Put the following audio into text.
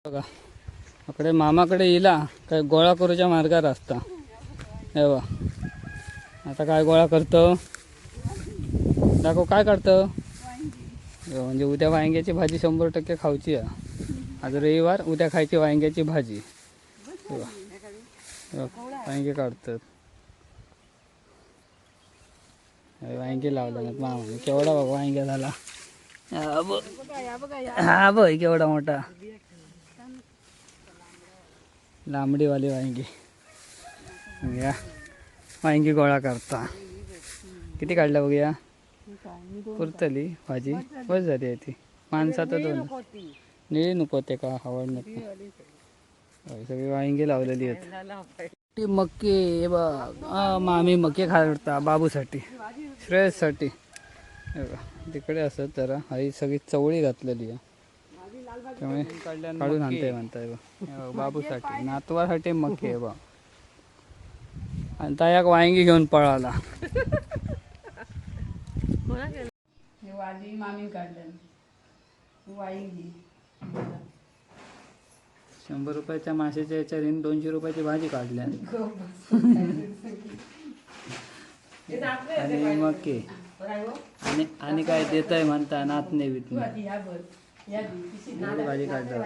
बघा इकडे मामाकडे इला काय गोळा करूच्या मार्गार असता. हे बघ आता काय गोळा करतो दाखव, काय काढतं? हे म्हणजे उद्या वांग्याची भाजी 100% खाऊची आहे. आज रविवार, उद्या खायची वांग्याची भाजी. हे बघ. हे बघ, वांगे काढतात. हे वांगे लावलं ना मामाने, केवढा बघ वांग्या झाला. हा बघ, हा बघ केवढा मोठा लांबडीवाली वांगी. या वांगी गोळा करता. किती काढल्या बघूया? पुरतली भाजी, बस झाली आहे ती. माणसात दोन निळी नको, ते का आवड नको. होय, सगळी वांगी लावलेली आहेत. ती मक्के हे बघ. मामी मक्के काढता बाबूसाठी, श्रेयससाठी. हे बघ, तिकडे असत जरा हई सगळी चवळी घातलेली आहे, त्यामुळे काढून आणते म्हणताय बघ. हे बघ, बाबूसाठी नातवासाठी मक्के आहे बघ. आणि तायाक वांगी घेऊन पळाला. वाली मामी काढल्या वाईंगी. 100 रुपयाच्या माशाच्या याच्यात हिनं 200 रुपयाची भाजी काढल्या आणि मक्के आणि आणि काय देत आहे म्हणता नातने बितने. एवढी भाजी काढल्या.